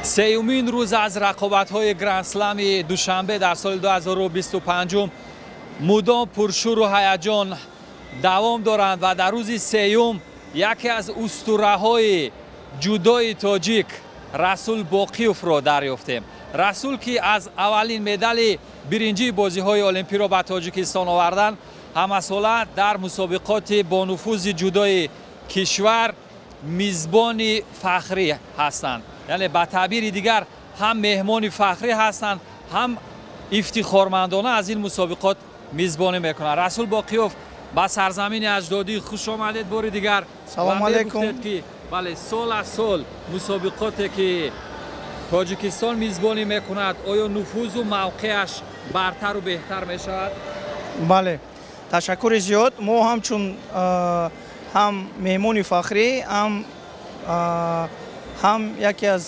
Сеюмин рӯз аз рақобатҳои Гранд-слами Душанбе дар соли 2025 мудом пуршӯру ҳаяҷон давом доранд ва дар рӯзи сеюм яке аз устураҳои ҷудои тоҷик Расул Боқиевро дарёфтем. Расул, ки аз аввалин медали биринҷии бозиҳои олимпиро ба Тоҷикистон овардан, ҳамасола дар мусобиқоти бонуфузи ҷудои кишвар мизбони фахрӣ ҳастанд. Яъне, ба таъбири дигар, ҳам меҳмони фахрӣ ҳастанд, ҳам ифтихормандона аз ин мусобиқот мизбонӣ мекунанд. Расул Боқиёв, ба сарзамини аҷдодӣ хуш омадед бори дигар. Салому алайкум. Ки бале, сол аз сол мусобиқоте ки Тоҷикистон мизбонӣ мекунад, оё нуфузу мавқеаш бартару беҳтар мешавад? Бале, ташаккури зиёд. Мо ҳамчун ҳам меҳмони фахрӣ, ҳам яке аз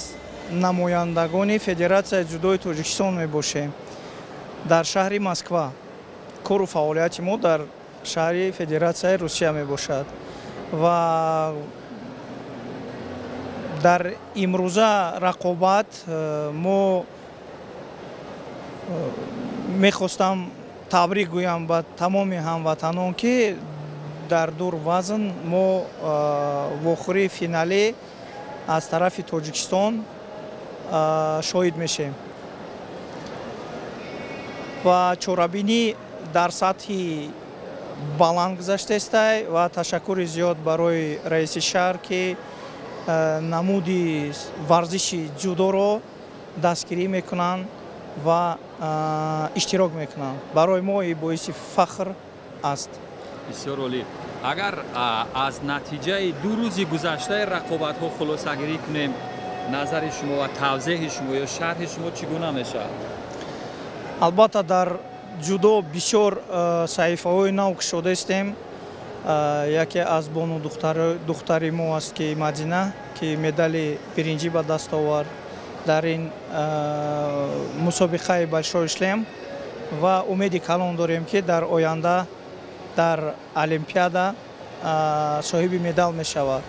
намояндагони Федератсияи ҷудои Тоҷикистон мебошем дар шаҳри Москва. Кору фаъолияти мо дар шаҳри Федератсияи Русия мебошад ва дар имрӯза рақобат мо мехостам табрик гӯям ба тамоми ҳамватанон, ки дар дур вазн мо вохӯрии финалӣ аз тарафи Тоҷикистон шоҳид мешем ва чорабинӣ дар сатҳи баланд гузаштаестай. Ва ташаккури зиёд барои раиси шаҳр, ки намуди варзиши ҷудоро дастгирӣ мекунанд ва иштирок мекунанд. Барои мо ин боиси фахр аст. Бисёр олӣ. Агар аз натиҷаи 2 рӯзи гузаштаи рақобатҳо хулосагирӣ кунем, назари шумо ва тавзеҳи шумо ё шарҳи шумо чӣ гуна мешавад? Албатта, дар ҷудо бисёр саҳифаҳои нав кушодаистем. Яке аз бону духтари мо аст, ки Мадина, ки медали биринҷӣ ба даст овард дар ин мусобиқаи Большой шлем, ва умеди калон дорем, ки дар оянда дар Олимпиада соҳиби медал мешавад.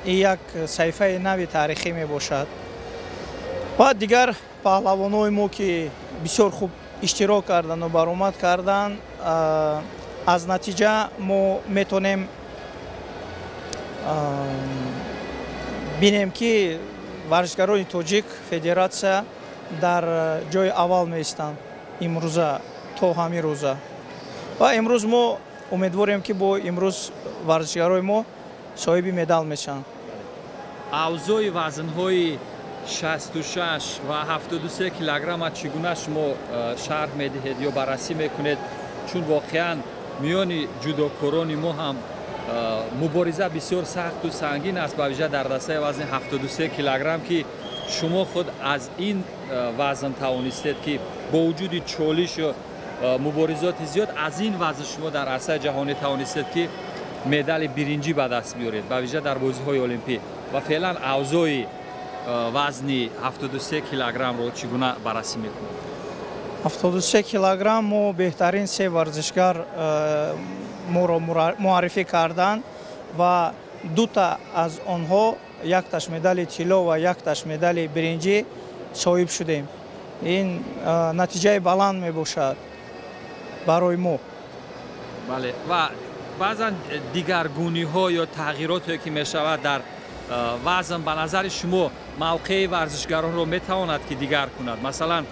Ин як саҳифаи нави таърихӣ мебошад. Ва дигар паҳлавонои мо, ки бисёр хуб иштирок карданду баромад карданд, аз натиҷа мо метонем бинем, ки варзишгарони тоҷик, федератсия дар ҷои аввал меистанд имрӯза, то ҳамин рӯза. Ва имрӯз мо умедворем, ки бо имрӯз варзишгарои мо соҳиби медал мешаванд. Авзои вазнҳои 66 ва 73 килограмма чӣ гуна шумо шарҳ медиҳед ё баррасӣ мекунед? Чун воқеан миёни ҷудокорони мо ҳам мубориза бисёр сахту сангин аст, ба вижа дар дастаи вазни 73 килограмм, ки шумо худ аз ин вазн тавонистед, ки бо вуҷуди чолиш ё муборизоти зиёд аз ин вазн шумо дар арсаи ҷаҳонӣ тавонистед, ки медали биринҷӣ ба даст биёред, ба вижа дар бозиҳои олимпӣ. Ва феълан авзои вазни 73 килограммро чӣ гуна баррасӣ мекунед? 73 килограмм мо беҳтарин се варзишгар моро муаррифӣ карданд ва дута аз онҳо, якташ медали тилло ва якташ медали биринҷӣ соҳиб шудем. Ин натиҷаи баланд мебошад барои мо. Бале, ва баъзан дигаргуниҳо ё тағйироте ки мешавад дар вазн, ба назари шумо мавқеи варзишгаронро метавонад ки дигар кунад? Масалан,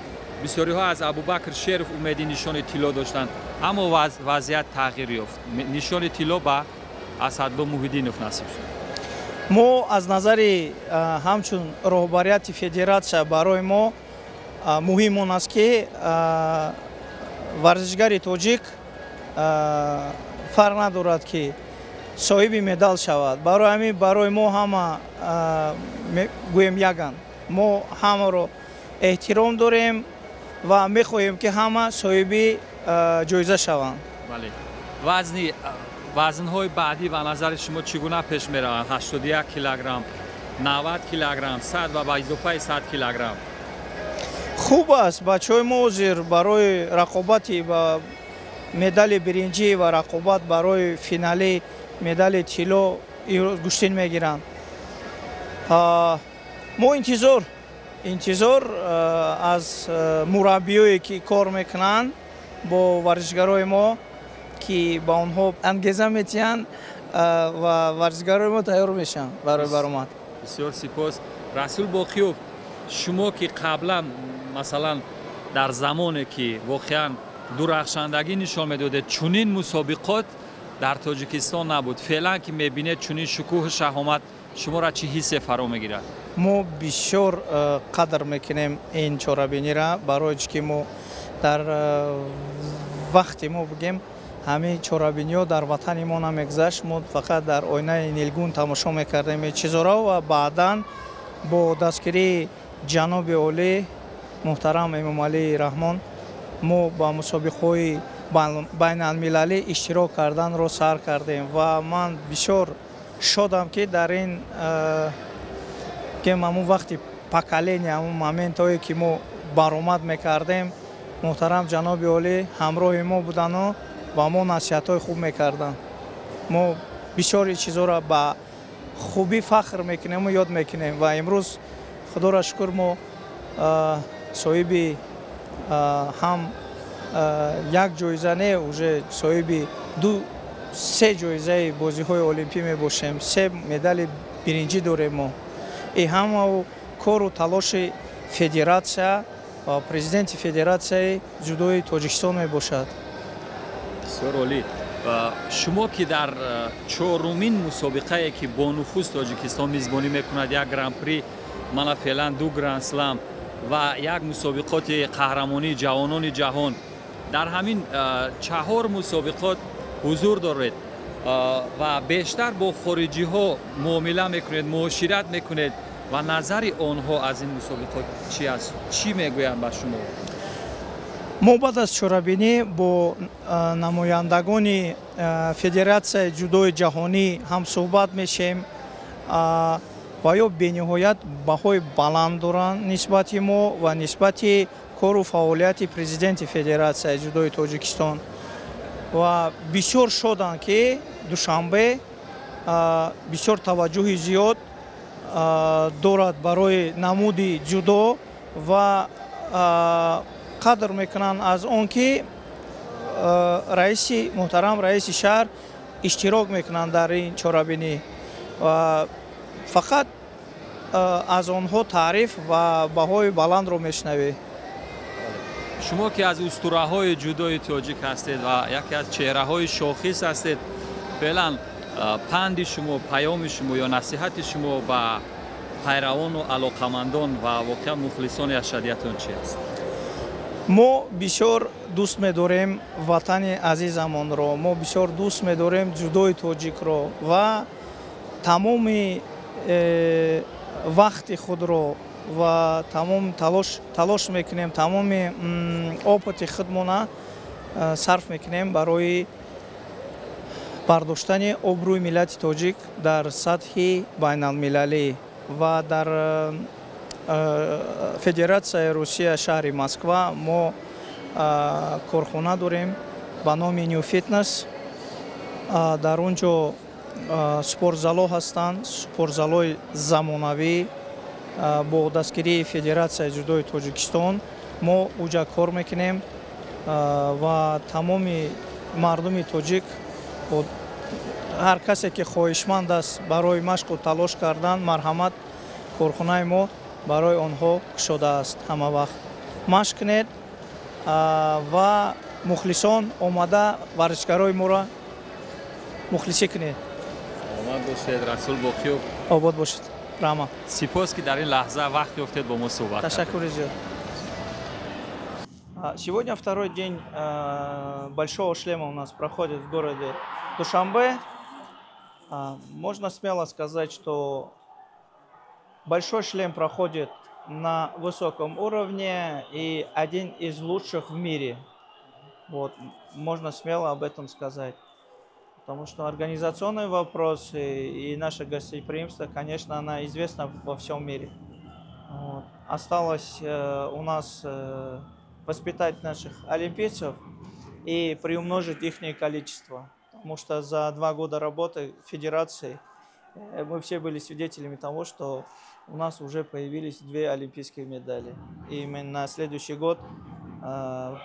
бисёриҳо аз Абубакр Шеров умеди нишони тилло доштанд, аммо вазъият тағйир ёфт, нишони тилло ба Асадулло Муҳиддинов насиб шуд. Мо аз назари ҳамчун роҳбарияти федератсия барои мо муҳим он аст, ки варзишгари тоҷик, фарқ надорад, ки соҳиби медал шавад. Барои ҳамин барои мо ҳама гӯем яган, мо ҳамаро эҳтиром дорем ва мехоҳем, ки ҳама соҳиби ҷоиза шаванд. Бале, вазни вазнҳои баъдӣ ба назари шумо чӣ гуна пеш мераванд? 81 килограмм, 90 килограмм, 100 ва ба изофаи 100 килограмм. Хуб аст. Бачаҳои мо ҳозир барои рақобати ба медали биринҷӣ ва рақобат барои финали медали тилло гӯштин мегиранд. Мо интизор аз мураббиёе, ки кор мекунанд бо варзишгарои мо, ки ба онҳо ангеза метиҳанд ва варзишгарои мо тайёр мешаванд барои баромад. Бисёр сипос, Расул Боқиёв. Шумо ки қаблан, масалан, дар замоне ки воқеан дурахшандагӣ нишон медодед, чунин мусобиқот дар Тоҷикистон набуд. Феълан ки мебинед чунин шукӯҳу шаҳомат, шуморо чӣ ҳиссе фаро мегирад? Мо бисёр қадр мекунем ин чорабинира, барои чӣ ки мо дар вақти мо, бигем, ҳамин чорабиниҳо дар ватани мо намегузашт. Мо фақат дар оинаи нилгун тамошо мекардем ин чизоро ва баъдан бо дастгирии ҷаноби олӣ муҳтарам Эмомалӣ Раҳмон мо ба мусобиқаҳои байналмилалӣ иштирок карданро сар кардем. Ва ман бисёр шодам, ки дар ин гем ҳамун вақти поколения, ҳамун моментҳое, ки мо баромад мекардем, муҳтарам ҷаноби олӣ ҳамроҳи мо будану ба мо насиҳатҳои хуб мекарданд. Мо бисёри чизҳоро ба хубӣ фахр мекунему ёд мекунем. Ва имрӯз, худоро шукр, мо соҳиби ҳам як ҷоиза не, уже соҳиби ду се ҷоизаи бозиҳои олимпӣ мебошем, се медали биринҷӣ дорем мо. И ҳамау кору талоши федератсия ва президенти Федератсияи ҷудои Тоҷикистон мебошад. Бисёр олӣ. Шумо ки дар чорумин мусобиқае, ки бонуфуз Тоҷикистон мизбонӣ мекунад, як гран-при, мана феълан ду гранд-слам ва як мусобиқоти қаҳрамонии ҷавонони ҷаҳон, дар ҳамин чаҳор мусобиқот ҳузур доред ва бештар бо хориҷиҳо муомила мекунед, муошират мекунед, ва назари онҳо аз ин мусобиқот чӣ аст? Чӣ мегӯянд ба шумо? Мо баъд аз чорабинӣ бо намояндагони Федератсияи ҷудои ҷаҳонӣ ҳам суҳбат мешем ва ё бениҳоят баҳои баланд доранд нисбати мо ва нисбати кору фаъолияти президенти Федератсияи ҷудои Тоҷикистон. Ва бисёр шоданд, ки Душанбе бисёр таваҷҷӯҳи зиёд дорад барои намуди ҷудо ва қадр мекунанд аз он, ки раиси муҳтарам, раиси шаҳр иштирок мекунанд дар ин чорабинӣ. Ва фақат аз онҳо таъриф ва баҳои баландро мешунавӣ. Шумо ки аз устураҳои ҷудои тоҷик ҳастед ва яке аз чеҳраҳои шохис ҳастед, феълан панди шумо, паёми шумо ё насиҳати шумо ба пайравону алоқамандон ва воқеан мухлисони ашадиятон чи аст? Мо бисёр дӯст медорем ватани азизамонро, мо бисёр дӯст медорем ҷудои тоҷикро ва тамоми вақти худро ва тамом талош мекунем, тамоми опыти худмона сарф мекунем барои бардоштани обрӯи миллати тоҷик дар сатҳи байналмилалӣ. Ва дар Федератсияи Русия, шаҳри Москва, мо корхона дорем ба номи New Fitness. Дар он ҷо спортзалҳо ҳастанд, спортзалҳои замонавӣ. Бо дастгирии Федератсияи ҷудои Тоҷикистон мо уҷа кор мекунем ва тамоми мардуми тоҷик, ҳар касе ки хоҳишманд аст барои машқу талош кардан, марҳамат, корхонаи мо барои онҳо кушодааст. Ҳама вақт машқ кунед ва мухлисон омада варзишгарои моро мухлисӣ кунед. Саломат бошед, Расул Боқиёв. Обод бошед, раҳмат. Сипос, ки дар ин лаҳза вақт ёфтед, бо мо суҳбат. Ташаккури зиёд. Сегодня второй день Большого шлема у нас проходит в городе Душанбе. Можно смело сказать, что Большой шлем проходит на высоком уровне и один из лучших в мире. Вот, можно смело об этом сказать. Потому что организационные вопросы и наше гостеприимство, конечно, она известна во всем мире. Вот. Осталось у нас воспитать наших олимпийцев и приумножить их количество. Потому что за 2 года работы в федерации мы все были свидетелями того, что У нас уже появились две олимпийские медали. И мы на следующий год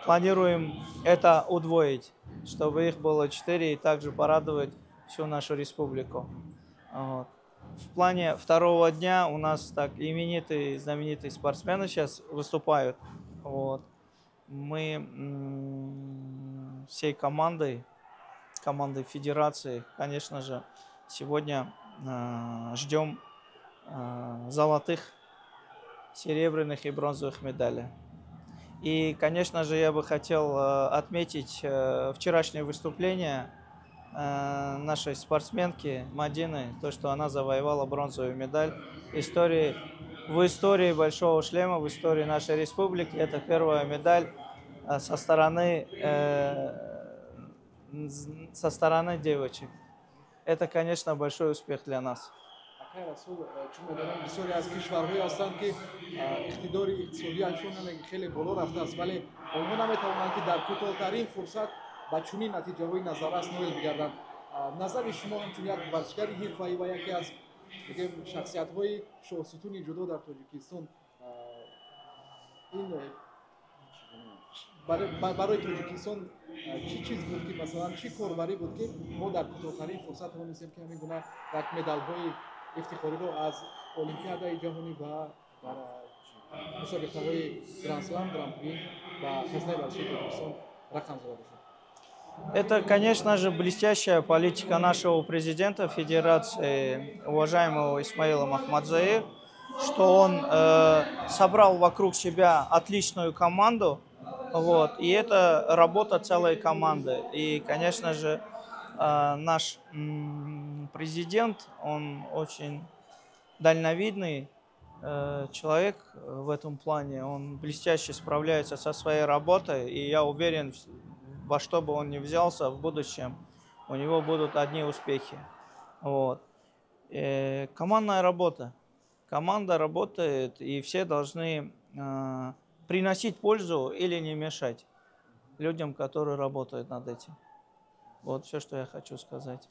планируем это удвоить, чтобы их было четыре и также порадовать всю нашу республику. Вот. В плане второго дня у нас так именитые, знаменитые спортсмены сейчас выступают. Вот. Мы всей командой, командой федерации, конечно же, сегодня ждем золотых, серебряных и бронзовых медалей. И, конечно же, я бы хотел отметить вчерашнее выступление нашей спортсменки Мадины, то, что она завоевала бронзовую медаль. В истории Большого шлема, в истории нашей республики, это первая медаль со стороны девочек. Это, конечно, большой успех для нас. Акай Расул, чун медонам, бисёре аз кишварҳое ҳастанд, ки иқтидори иқтисодиашон хеле боло рафтааст, вале онҳо наметавонанд, ки дар кӯтоҳтарин фурсат ба чунин натиҷаҳои назаррас ноил бигарданд. Назари шумо ҳамчун як варзишгари ҳирфаӣ ва яке аз, бигем, шахсиятҳои шоҳсутуни ҷудо дар Тоҷикистон, ин барои Тоҷикистон чӣ чиз буд, ки масалан чӣ корбарӣ буд, ки мо дар кӯтоҳтарин фурсат тавонистем, ки ҳамин гуна як медалҳои ифтихориро аз Олимпиадаи ҷаҳонӣ ва дар мусобиқаҳои Грандслам, Гран-при ба хазнаи варзишии Тоҷикистон рақам зада бошем? Это, конечно же, блестящая политика нашего президента федерации, уважаемого Исмаила Махмадзаи, что он собрал вокруг себя отличную команду, вот, и это работа целой команды. И, конечно же, наш президент, он очень дальновидный человек в этом плане, он блестяще справляется со своей работой, и я уверен, во что бы он ни взялся в будущем, у него будут одни успехи. Вот. Командная работа. Команда работает, и все должны приносить пользу или не мешать людям, которые работают над этим. Вот все, что я хочу сказать.